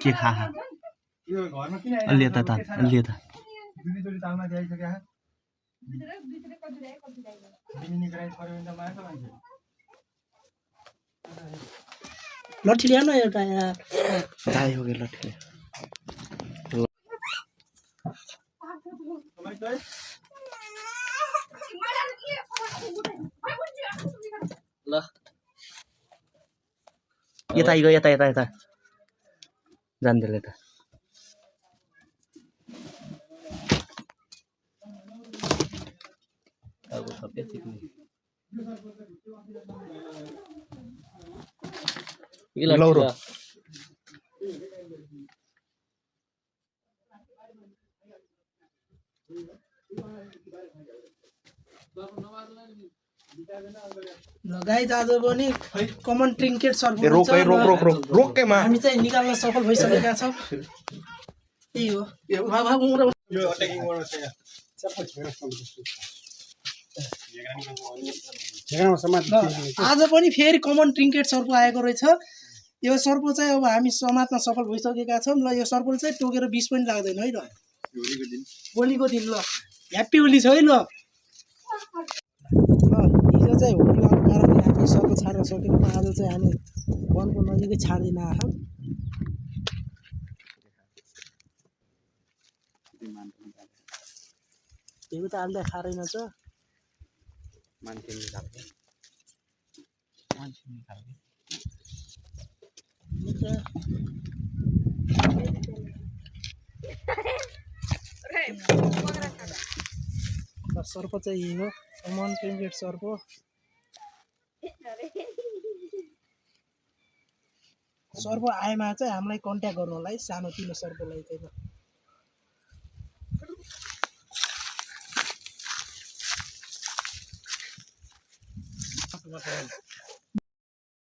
के खा अलि यता त अलि यता लट्ठी ल्याउन एउटा यहाँ दाइ हो कि लट्ठी ल यता आइगयो यता यता यता जान्दैन यता अब सबै सिक्ने लौरो गाइज आज पनि कमन ट्रिङ्केट सर्भ रोक रोकैमा हामी चाहिँ निकाल्न सफल भइसकेका छौँ त्यही हो आज पनि फेरि कमन ट्रिङ्केट सर्प आएको रहेछ यो सर्प चाहिँ अब हामी समात्न सफल भइसकेका छौँ ल यो सर्पले चाहिँ टोकेर 20 पनि लाग्दैन है ल होलीको दिन ल ह्याप्पी होली छ है ल हिजो चाहिँ होली भएको कारणले हामी सर्प छाड्न सकेनौँ आज चाहिँ हामी वनको नजिकै छाड्दिन आँखा त्यो त आल्दा खाँदैन छ मान्छे निकाल्छ सर्प चाहिँ यही हो कमन ट्रिङ्केट सर्प सर्प आएमा चाहिँ हामीलाई कन्ट्याक्ट गर्नु होला है सानो तिनो सर्पलाई चाहिँ